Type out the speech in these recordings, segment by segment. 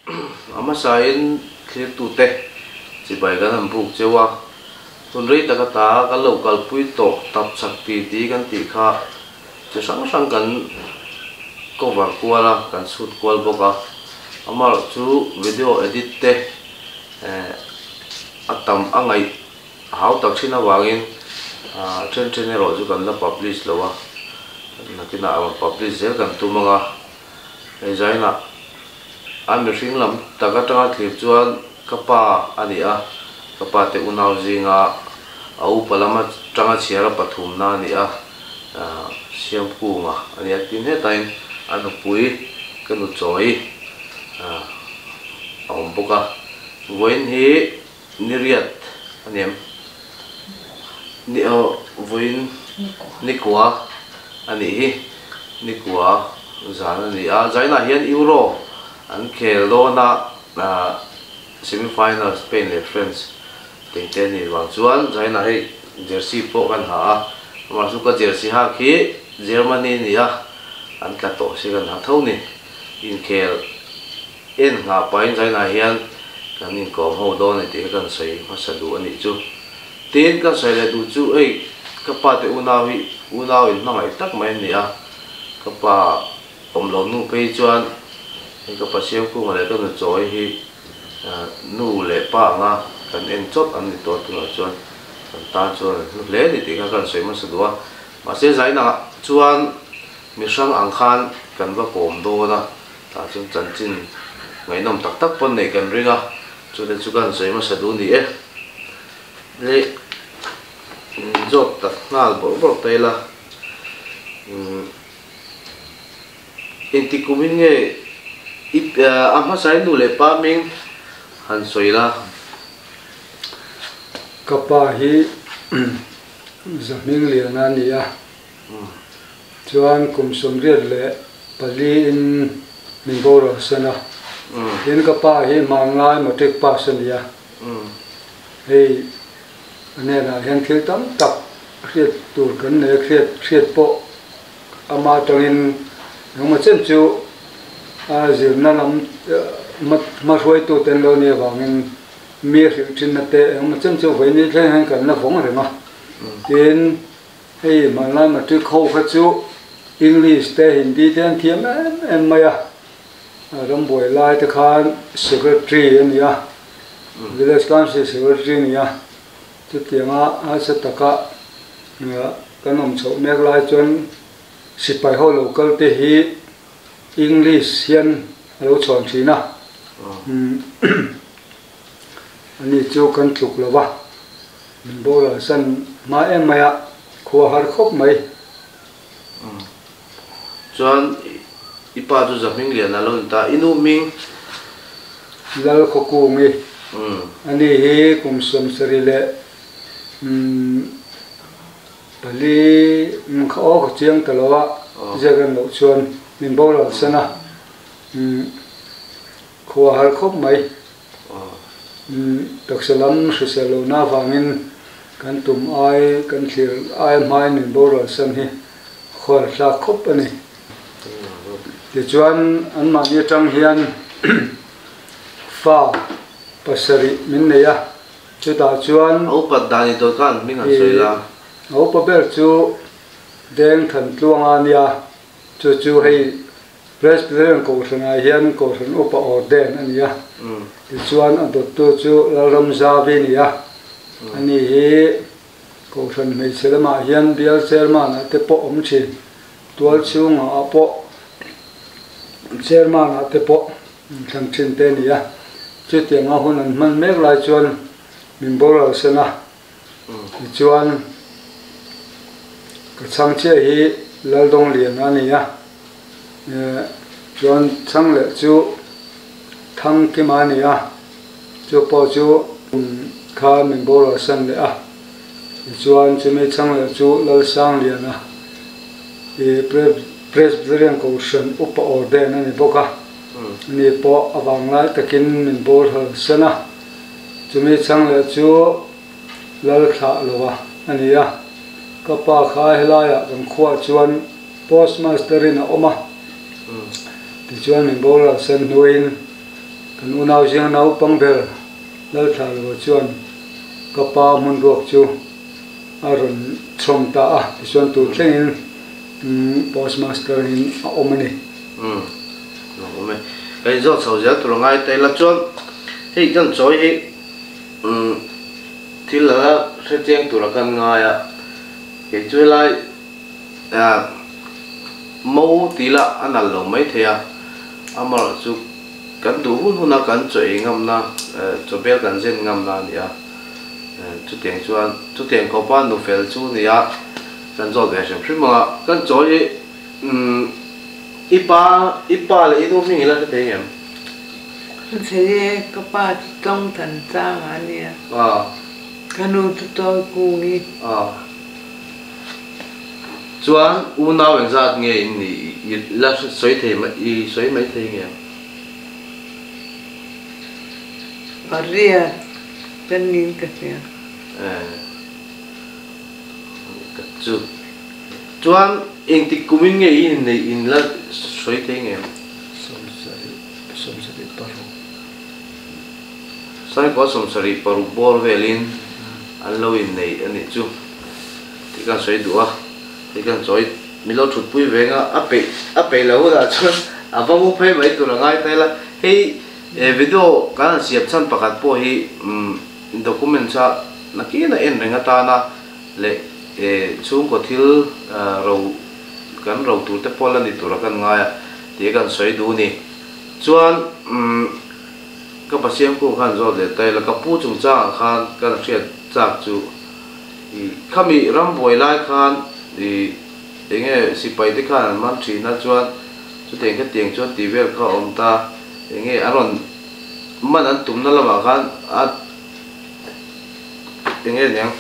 A hmasain thlirtute chibai kan han buk cheu a, hun rei tak ata kan lo kalpui tawh tap chak ti ti kan tih kha chi hrang hrang kan cover kual a, kan chhut kual bawk a. Amaherawh chu video edit te a tam a ngaih hau tak thin avangin then then erawh chu kan la publish lo a, nakinah a rawn publish zel kan tum ang a. Hei zainah a mihring lam tak atanga thlir chuan ka pa a ni a, ka pa te unau zinga a upa lam atanga chhiar a pathumna a ni a, Siamkunga a ni a tin hetain a nupui ka nu chawi a awm bawk a, vawiin hi niriat a ni em? Ni aw vawiin nikua a nih hi nikua zan a ni a zainah hian Euro an khel dawn a semi final Spain leh France tih te a nih vang chuan zainah hei jersey pawh kan ha a amah chu ka jersey hak hi Germany a ni a an tla tawh si kan ha tho ni inkhel En nghah pahin zainah hian kan inkawm ho dawn a ni tih kha kan sawi hmasa duh a nih chu. Tin, kan sawi leh duh chu hei ka pa te unau hi unau in hmangaih tak mai an ni a, ka pa awm lo nu phei chuan hei ka pa Siamkunga leh ka nu Chawi hi nu leh pa anga kan en chawt an ni tawh tunah chuan kan tan chuan an hlu hle a ni tih kha kan sawi hmasa duh a. Mahse zainah chuan mi hrang ang khan kan va kawm dawn a. Tah chuan chanchin ngaihnawm tak tak pawn neih kan ring a, chute chu ka han sawi hmasa duh ni e. Le zawt tak nghal bawrh bawrh ta ila, umm engti kumin nge i a hmasain nu leh pa hming han sawi la. Ka pa hi Zahmingliana a ni a. Chuan kum 84 in min boral san a, tin ka pa hi hmanlai matric pass a ni a, hei a hnenah hian thil tam tak hriat tur kan nei a, hriat hriat pawh ama atangin engemaw chen chu a zirna lam hmahruaitu te an lo nih avangin mi hrilh thinna te engemaw chen chu vawiin thleng hian kan la vawng reng a, tin. Hei hmanlai matric ho kha chu English te Hindi te an thiam em em mai a, rambuai lai te khan secretary a ni a, village council secretary a ni a, chutianga harsa taka kan awm chhoh mek lai chuan sipai ho lo kal te hi English hian a lo chhawn thin a, ani chu kan tluk lo va. Min boral san hma em mai a, khua har khawp mai. Umm. Chuan i pa chu Zahming lian a lo ni ta, i nu hming? Lal Khawkungi. Umm. Ani hi kum 74 kha aw ka chiang ta lo a, ziak rem loh chuan min boral san a, umm khua har khawp mai. Taksa lam hrisel lohna avangin kan tum ai, kan thlir ai hmain min boral san hi khawl thlak khawp a ni. Tichuan anmahni atang hian fa pasarih min nei a, chutah chuan A upat dan i dawt khan hming an sawi la. A upa ber chu Deng Thantluanga a nia, chu chu hei Presbyterian Kohhranah hian Kohhran Upa Orden a ni a, tichuan a dawttu chu Lalramzavi a ni a, ani hi Kohhran hmeichhe lamah hian Bial Chairman-ah te pawh awm thin, tual chhungah pawh Chairman-ah te pawh thlan thin te a ni a, chutianga hun an hman mek lai chuan min boral san a, tichuan ka chhang chiah hi Laldawngliana a ni a. Chuan chhang leh chu thang kima a ni a, chu pawh chu kha min boral san leh a, tichuan chumi chhang leh chu Lalsangliana i Presbyterian Kohhran Upa Orden a ni bawk a, ani pawh a vanglai takin min boral san a, chumi chhang leh chu Lalthlah lova a ni a, ka pa kha helaiah kan khuah chuan Postmaster in a awm a, tichuan min boral sen hnuaiin Kan unau zinga naupang ber Lalthlalua chuan ka pa hmun ruak chu a rawn chhawm ta a, tichuan tur thlengin Postmaster in a awm a ni. Umm, lo awm e. Ka inzawt chho zel tur a ngai ta ila chuan hei kan chawi hi umm thil a la hrechiang tur a kan ngai a, kei chu helai ah mo tih lah a nalh lo maithei a, amaherawhchu chu kan duh hun hun a kan chaw ei ngamna chawbel kan zen ngamna a ni a, chutiang chuan chutiang khawpa nu fel chu a ni a, kan zawt ve hrim hrim ang a, kan chaw hi umm i pa i pa leh i nu hming i la hre thei ngem? Hre thei e, ka pa chu tawng than chang a nia, ka nu chu tawi kung i. Chuan unau engzat nge in nih i la sawi thei i sawi mai thei nge? Pariat ka ning ka hria. Eh ka chu. Chuan engtik kumin nge i inneih in la sawi thei nge? 74. Saikua 76 bawr velin an lo inneih a nih chu tih kan sawi duh a, hei kan chawi min lo thutpui veng a, a peih a peih loh hunah chuan a va mu phei mai tur a ngai ta ila, hei video kan han siam chhan pakhat pawh hi umm documents a nakin a en reng atana leh chhungkaw thil ro kan ro tur te pawh la ni tur a kan ngai a tih kan sawi duh a ni. Chuan umm ka Pasiam kung khan zawt leh ta ila, ka pu chungchangah khan ka la hriat chak chu i khami ram buai lai khan i enge sipai te khan an man thin a, chuan chutiang khatiang chuan tih vel kha a awm ta, enge an rawn man an tumna lamah khan a enge niang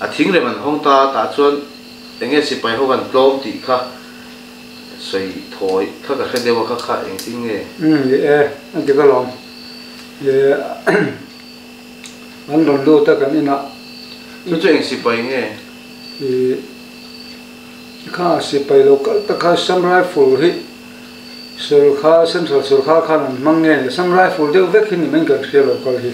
a thingrem an hawng ta a, tah chuan enge sipai ho khan tlawm tih kha. Sawi thawi kha ka hre deuh a kha kha engtin nge? Umm ni e, a dik alawm. Ih an rawn lut a kan inah. Chu chu eng sipai nge? Ih kha sipai lo kal tak kha Assam Rifle hi Sorkar Central Sorkar khan an hmang nge ni Assam Rifle deuh vek hi ni mai kan hria lo kal hi.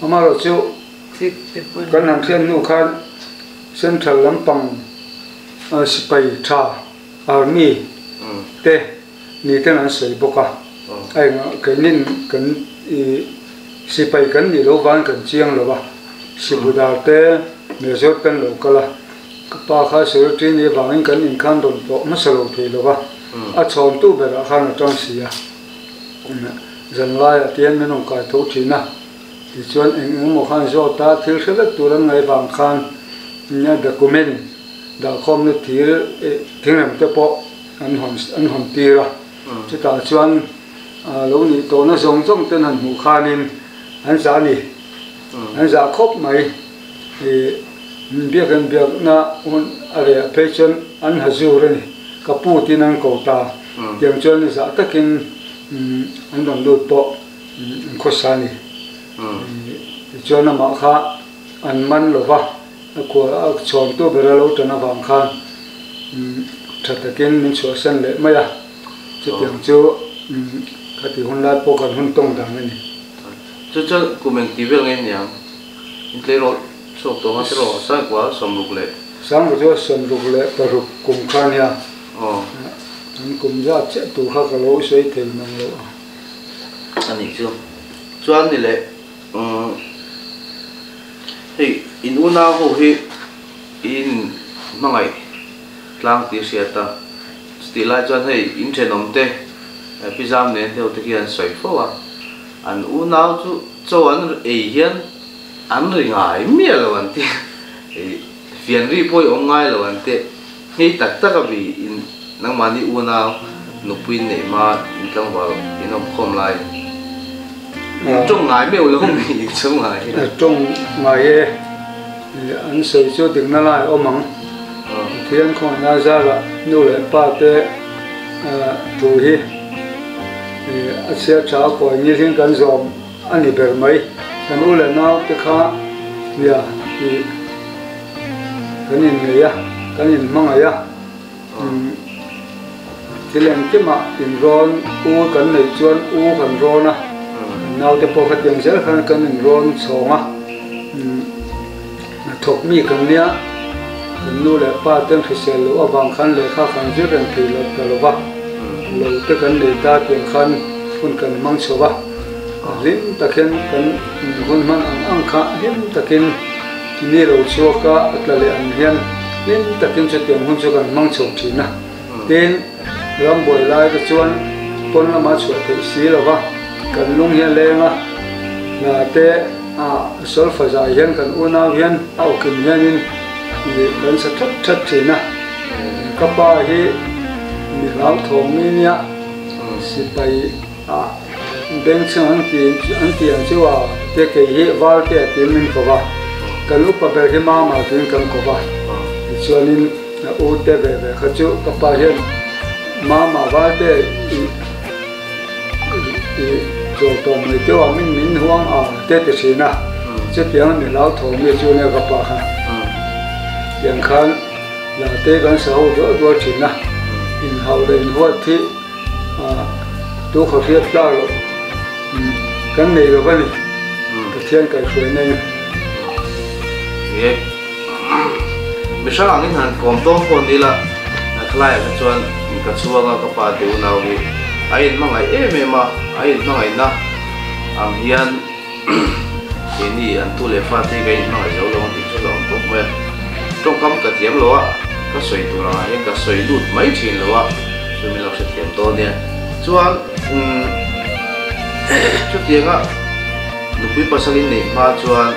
Amaherawhchu kan han hriat hnu khan Central lampang Sipai tha, Army, te ni ten an sawi bawk a, a engah keinin kan i sipai kan nih loh vangin kan chiang lo a, Sibudar te Major te an lo kal a, ka pa kha secretary nih avangin kan inkhan rawn pawh hmasa lo thei lo va, a chhawntu berah khan a tang si a, zanlaiah te hian min rawn kai tho thin a, tichuan eng eng emaw khan zawt a, thil hre vek tur an ngaih vang khan document Dahkhawmna thir thingrem te pawh an hawn an hawn tir a, chutah chuan lo nih tawhna zawng zawng ten han hmuh khanin an zah a ni, an zah khawp mai. Ih biak in biakna hun a reh phei chuan an ha zur a ni, ka pu tiin an ko ta, tiang chuan zah takin an rawn lut pawh an khawsa a ni. Tichuan amah kha an man lo va. A kua a chhuantu ber a lo tan avang khan tha takin min chhuahsan leh mai a, chutiang chu ka tih hun lai pawh kan hun tawng dan a ni. Chu chuan kum eng tih vel nge niang? In tleirawl chhuak tawh nga tiraw? Sangkua 66. Sangkua chu 66 kum kha a nia. An kum zat chiah tur kha ka lo sawi thei mang lo a. A nih chu. Chuan ni leh. Hei in unau ho hi in hmangaih tlang tih hriat a, chutih lai chuan hei in thenawm te pizam nen deuh te khi an sawi fo a, an unau chu chaw an ei hian an ri ngai miah lo an ti a, fian ri pawh i awm ngai lo an ti, hei tak tak a bi in nangmahni unau nupui neih hma in tlangval in awm khawm lai in tawng ngai meuh lo mi in chhung ngai hi. Tawng ngai e, an sawi chu dikna lai a awm ang. Pathian khawngaihna zarah nu leh pa te thu hi a chhiat tha a kawi ngil hian kan zawm a ni ber mai. Kan u leh nau te kha nia tih kan innei a, kan inhmangaih a. Thil engkimah inrawn u kan neih chuan u kan rawn a, Naute pawh khatiang zel khan kan inrawn chhawng a, hnathawk mi kan nia, kan nu leh pa ten hrisel loh avang khan lehkha kan zir reng thei lo ta lo va, lo te kan nei ta tiang khan hun kan hmang chho va, hlim tak hian kan hun hman ang ang kha hlim takin ni lo chhuak a, a tla leh ang hian hlim takin chutiang hun chu kan hmang chho thin a. Tin, rambuai lai te chuan pawn lamah chhuah theih si lo va, kan lung hi a leng a, hna te ah solfa zai hian kan unau hian a awkin hianin ih kan sa that that thin a. Ka pa hi mi hlauthawng mi nia, sipai ah bengchheng an ti an tih ang chu a te kei hi Valte a tiin min ko va, kan upa ber hi Mama tiin kan ko va, tichuanin. A u te ve ve kha chu ka pa hian Mama Valte i i chawl tawh mai teuh a min min huang a te ti thin a, chutiang a mi hlauthawm mi chu nia ka pa kha. Tiang khan la te kan sa ho dual dual thin a, inhauh leh inhuat hi tu khaw hriat tlak loh kan nei lo va ni, Pathian kaihhruaina in. Mi hrang angin han kawm tawng pawh ni la, khalaiah kha chuan ka chhuang a, ka pa te unau hi a inhmangaih em em a, a inhmangaihna ang hian keini an tu leh fate hi ka inhmangaih zo lo ang tih chu hlauhawm khawp mai a. Tawngkam ka thiam lo a, ka sawi tur angah hian ka sawi lut mai thin lo a, chu min lo hrethiam dawn nia. Chuan chutianga nupui pasal in neih hma chuan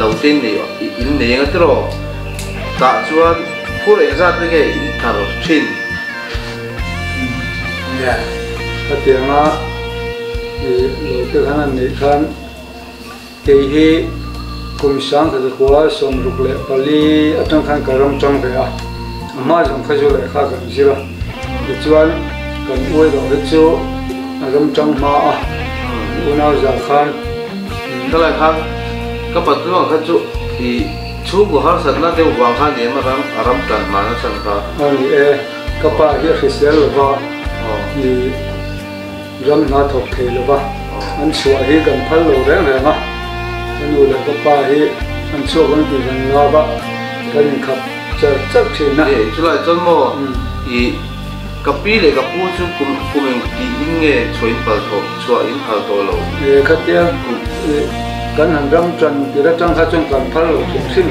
lo te in neih in nei anga tiraw tah chuan phur engzat te nge in tar thin? Nia, khatianga i lo te khan an neih khan kei hi kum 1964 atang khan ka ram tang ve a, a hma zawng kha zu lehkha kan zir a, tichuan kan uai loh hi chu a ram tang hma a, unau zah khan. Ka lai khan ka patlu ang kha chu i chhungkaw harsatna deuh vang kha ni em a ram a ram tan hma na chhan kha. A ni e, ka pa hi a hrisel lo va, i ram hna thawk thei lo va, an chhuah hi kan phal lo reng reng a, ka nu leh ka pa hi an chhuak an ti vang lava kan inkhap char char thin a. E chulai chuan maw i ka pi leh ka pu chu kum kum eng tih in nge chhuah in phal tawh chhuah in phal tawh lo. E khatia kan han ram tan tir atang kha chuan kan phal lo hrim hrim.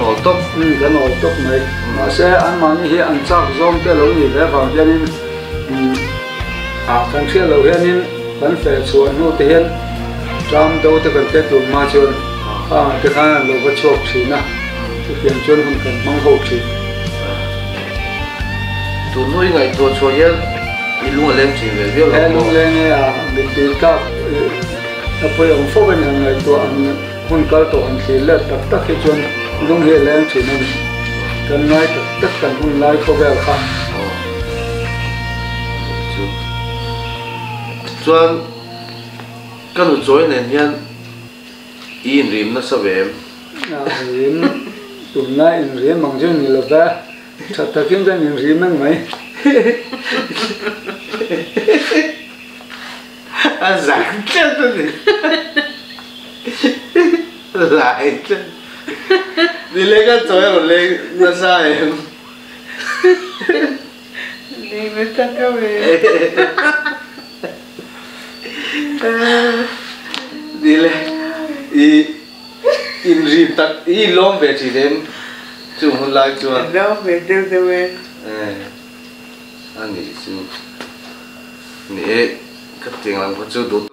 Awl tawp. Umm kan awl tawp mai. Mahse anmahni hi an chak zawng te lo ni ve vang hianin umm ah kan hriat loh hianin kan feh chhuah hnu te hian tram do te kan tet tur hma chuan khangah te khan an lo va chhuak thin a, chutiang chuan hun kan hmang ho thin. Tun hnu i ngaihtuah chhuah hian i lung a leng thin ve viau lo maw? He lung leng e a mittui tlak a pawi awm fo a ni han ngaihtuah ang hun kal tawh han thlir let tak tak hi chuan lung hi a leng thin a ni. Kan ngai tak tak kan hun lai khawvel kha. Chuan ka nu chawi nen hian i inrim nasa ve em? Rim tumna inrim ang chu ni lo ve, tha takin kan inrim ang mai. A zang tlat a ni. Lai tlat. Ni leng a chawi a rawn leng nasa em? Leng nasa ka ve. Ni le i inrim tak i inlawm ve thin em chung hun lai chuan? Inlawm ve deuh deuh e. A nih chu. Ni e, ka tiang lam kha chu duh.